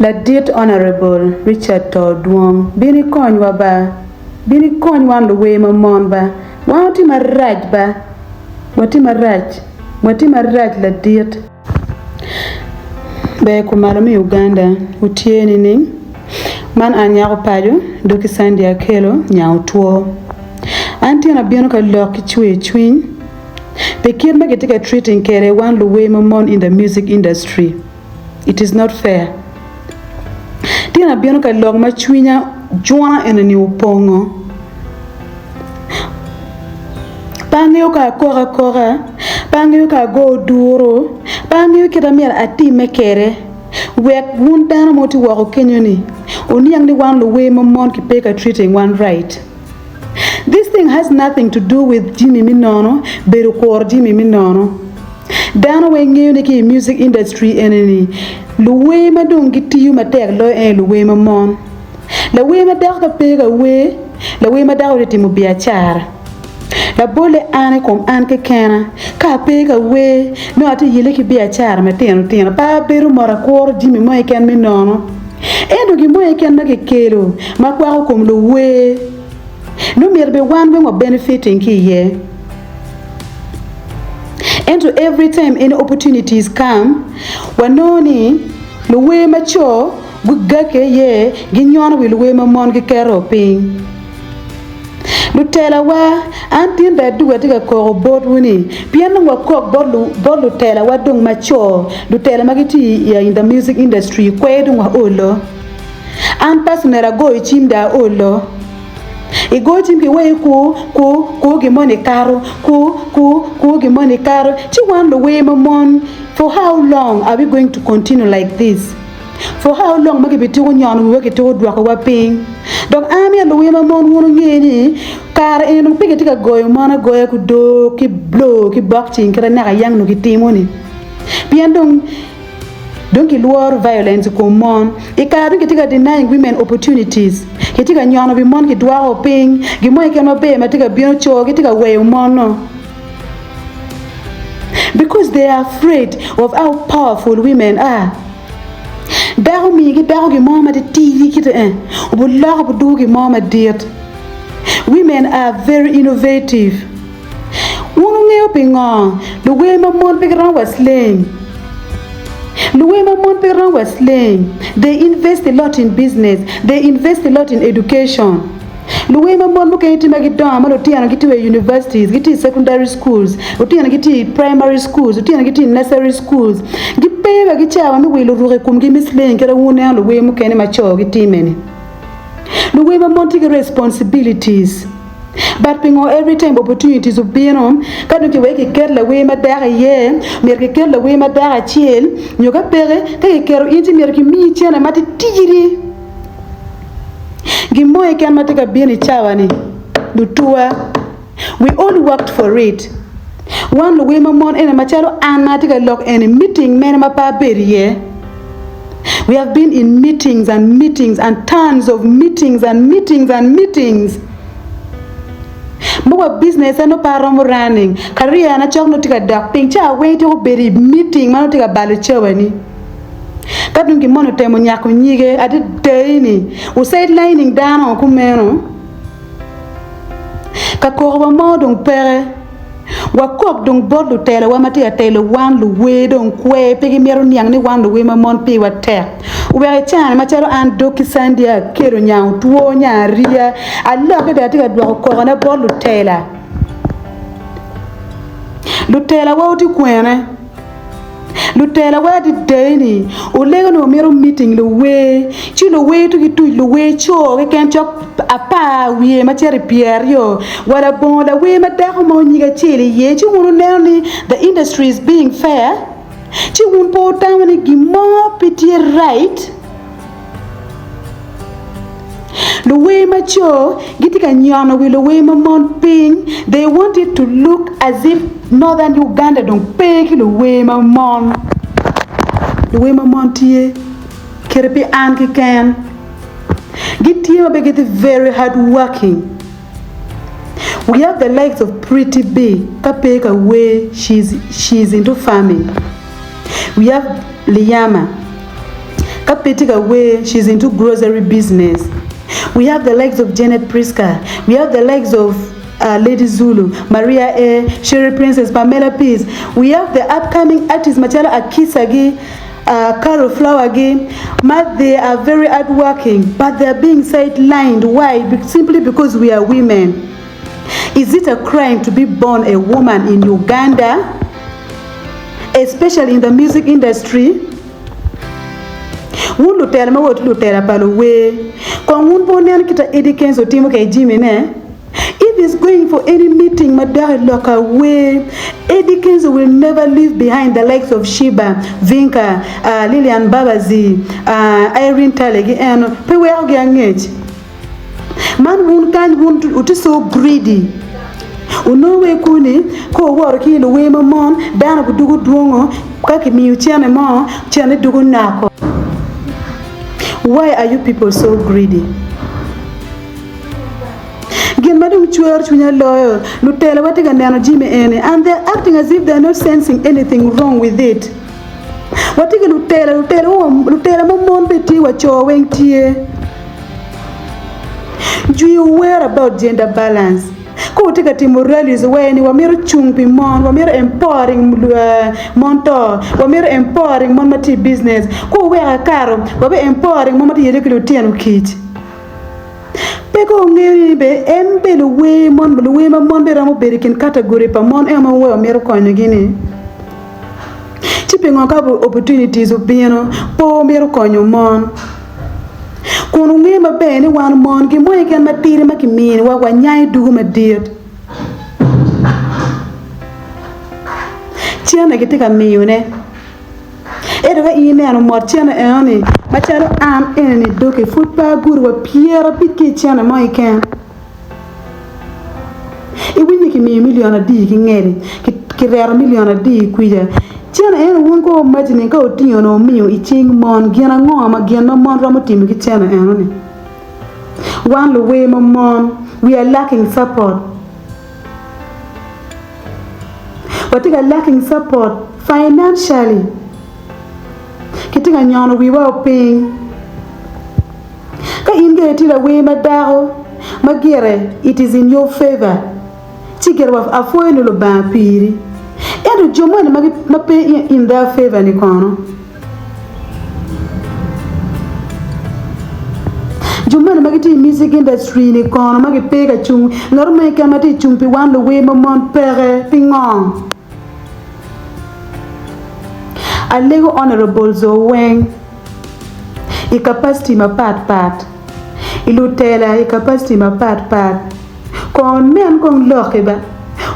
Ladit Honourable Richard Too Dwong bin ikony wa ba, bin ikony wan luwer ma mon ba, wan watye marac ba, watye marac, watye marac ladit. Ber kumalo me Uganda wutye nining? Man an nyako paco doki Sandy Akello nya otwo. An tyen abino ka lok ki cwer cwiny pi kit ma gitye ka treating kwede wan luwer ma mon in the music industry. It is not fair. Tyen abino ka lok ma cwinya jwona enini opongo. Pe angeyo ka akok akoka, pe angeyo ka ago oduru, pe angeyo kit ma myero atimme kwede wek wun dano ma wutye woko kenyo-ni wuniang ni wan luwer ma mon kipe ka treating wan right. This thing has nothing to do with jami me nono, bedo kwor jami me nono. Dano weng ngeyo ni ki i music industry eni-ni luwer ma dong gitiyo matek loyo en aye luwer ma mon. Lawer ma dako ka pe ka wer, lawer ma dako tye timo biacara. Labolle an i kom an kekena, ka ape ka wer, nongo atye yelle ki biacara matino tino, pe abedo mot akuro jami mo keken me nono. Ento gin mo keken ma kikelo ma kwako kom luwer, nongo myero bene wan weng wa benefiting ki iye. Ento every time any opportunities come, wanongo ni luwer ma co Gugagge iye, ginyono wi luwer ma mon giketo piny. Lutelawa, an tin dong adwogo atye ka koko botwu ni, pien dong wakok bot lutelawa dong ma co, lutela ma gitye i in the music industry, kwer dong waolo. An personally agoyo cim dong aolo. Igoyo cim ki weyo ku, ku, ku gin moni kato, ku, ku, ku gin moni kato, ci wan luwer ma mon, for how long are we going to continue like this? For how long ma gibitiko nyono wiwa gitiko dwokowa piny? Dok an myero luwil ma mon wun wunge ni kare eni dong pe gitye ka goyo mon agoya ki doo ki blow ki boxing kite naka yang nongo gitimo ni pien dong dong gilworo violence i kom mon i kare dong gitye ka denying women opportunities gitye ka nyono wi mon gidwoko piny gin mo keken maber ma tye ka bino co gitye ka weyo mon no because they are afraid of how powerful women are. Dako omigi dako gin mo matitidi kite en obuloko obudwogo gin mo madit. Women are very innovative. Wun wungeyo pingo luwer ma mon pe giromo wa slang? Luwer ma mon pe giromo wa slang. They invest a lot in business, they invest a lot in education. Luwer ma mon mukene tye ma gidongo ma lutino gitye wa i universities, gitye i secondary schools, lutino gitye i primary schools, lutino gitye i nursery schools. Gipe wa ki cawa me wilo ruko i komgi me slang kit ma wuneno luwer mukene ma co gitime-ni. Luwer ma mon tye ki responsibilities but pingo every time opportunities obino ka dong kiweko kiket lawer ma dako iye, myero kiket lawer ma dako acel nyo ka peke ka kiketo in ci myero kimiyi cene matitidi. Gin mo keken ma tye ka bino i cawa-ni, lutuwa, we all worked for it. Wan luwer ma mon eni macalo an ma atye ka lok eni, meeting mene ma pe abedo iye? We have been in meetings and meetings and tons of meetings and meetings and meetings. Ma wa business nongo pe aromo running, career na cok nongo tye ka dok piny, cawa weng ityeko bedo i meeting ma nongo tye ka balo cawani. Ka dong gin moni otemo nyako nyige adada-ni, wucide-lining dano kumeno, ka kokowa mo dong peke, wakok dong bot lutelowa ma tye ka telo wan luwer dong kwer pe gimito niang ni wan luwer ma mon piwa tek. Wek i caa-ni macalo an dog ki Sandy akelo nyango two nya ariya, alokke bene atye ka dwoko kokona bot lutela. Lutelawa wutye kwene? Lutela wa adada-ni olego ni wamito meeting luwer ci luwer to gituc luwer co keken cok apar wiye ma cito i pyeraryo wa labongo lawer ma dako mo nyige acel iye ci wun wuneno ni the industry is being fair ci wun pe wutamo ni gin mo pe tye right. Luwer ma co gitye ka nyono wi luwer ma mon piny, they want it to look as if Northern Uganda dong pe ki luwer ma mon. Luwer ma mon tye kite pi an keken. Gitye ma bene gitye very hard working. We have the likes of Pretty Bee ka pe ka wer she is into farming. We have Liyama. Ka pe tye ka wer, she is into grocery business. We have the likes of Janet Prisca, we have the likes of Lady Zulu, Maria A, Sherry Princess, Pamela Peace, we have the upcoming artists macalo Akisa gi, Carol Flower gi ma they are very hard working but they are being sidelined why? Simply because we are women. Is it a crime to be born a woman in Uganda especially in the music industry? Wun lutela ma woti lutela pa luwer, kong wun pe wuneno kita Eddy Kenzo timo kede jami ne? If he's going for any meeting ma dok i lok awer, Eddy Kenzo will never leave behind the likes of Sheebah, Vinka, Lilian Mbabazi, Irene Tale gi eno pe weko gi angec. Man wun kany wun wutye so greedy. Wunongo wer kuni ka wuwoto ki i luwer ma mon dano gudugo dwongo ka kimiyo cene mo cene dugo nako. Why are you people so greedy? Gin ma dong cwero cwinya loyo, lutela wa tye ka neno jami eni and they are acting as if they are not sensing anything wrong with it. Watye ki lutela, lutela lutela ma mon pe tye wa coo weng tye. Jwi wer about gender balance. Ka watye ka timo rallies wer ni wamito cung pi mon, wamito empowering mon to, wamito empowering mon ma tye i business. Ka wuweko akato, wabi empowering mon ma tye yelo ki lutino kic. Pe ko wungeyo ni be en be luwer mon, luwer ma mon be romo bedo i kin category pa mon eno ma wuweko wamito konyogi ni? Ci pingo ka opportunities obino pe wumito konyo mon? Kun wungeyo maber ni wan mon gin mo keken matidi ma kiminiwa wanyayo dugo madit. Cente kitye ka miyone. Ento ka in ineno mot cente enoni macalo an enini doki pud pe agudo wa pyerabic ki i cente mo keken. Iwinyo ni kimiyo milion adi ki ngeli, kireto milion adi kwica. Cente eno wun kong imagine ka otingo ni omiyo i cing mon gin ango ma gin ma mon romo timo ki cente enoni. Wan luwer ma mon we are lacking support. Watye ka lacking support financially. Kitye ka nyono wiwa o piny. Ka in gire itye lawer ma dako ma gire it is in your favor ci gire wa apwoyo ni Lubanga piri. Ento jo moni ma pe in their favor ni kono? Jo moni ma gitye i music industry ni kono ma gipe ka cung ngat mo keken ma tye ka cung pi wan luwer ma mon peke pingo? Alego honorables weng i capacity mapat pat, i lutela i capacity mapat pat, kong wunen kong lokki ba,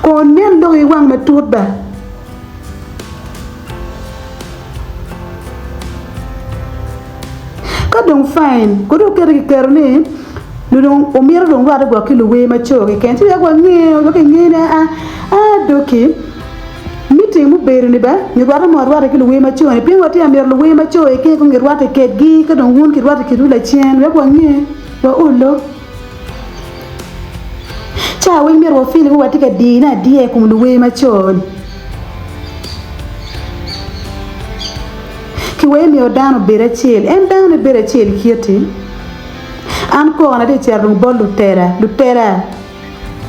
kong wunen lok i wang matut ba. Ka dong fine, kodi oketo kiketo ni dong omito dong rwate gwok ki luwer ma co keken ci wek wange wek kinge ni aa aa doki meeting mubedo ni ba nyo rwate mo arwata ki luwer ma co ni pien watye ka mito luwer ma co keken kong girwate kedgi ka dong wun kirwate kedwu lacen wek wange waolo. Ca weng myero wa feel ni watye ka dine adiya i kom luwer macon. Ki wee miyo dano obed acel, en dano ne bedo acel kiti. An kona atye ka cito dong bot lutela, lutela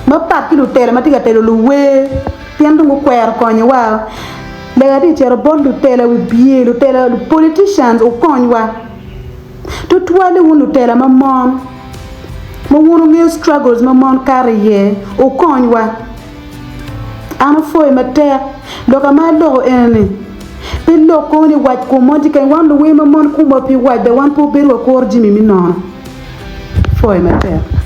mapat ki lutela ma tye ka telo luwer pien dong gukwero konyowa. Lega atye ka cito bot lutela wibye, lutela, politicians wukonywa. Tutwalle wun lutela ma mon ma wun wungeyo struggles ma mon kato iye, wukonywa. An apwoyo matek lok ma aloko eni-ni. Pe lok kono ni wac kom mon tye kany, wan luwer ma mon komwa pe wac dok wan pe wabedo wa kuro jami me nono. Apwoyo matek.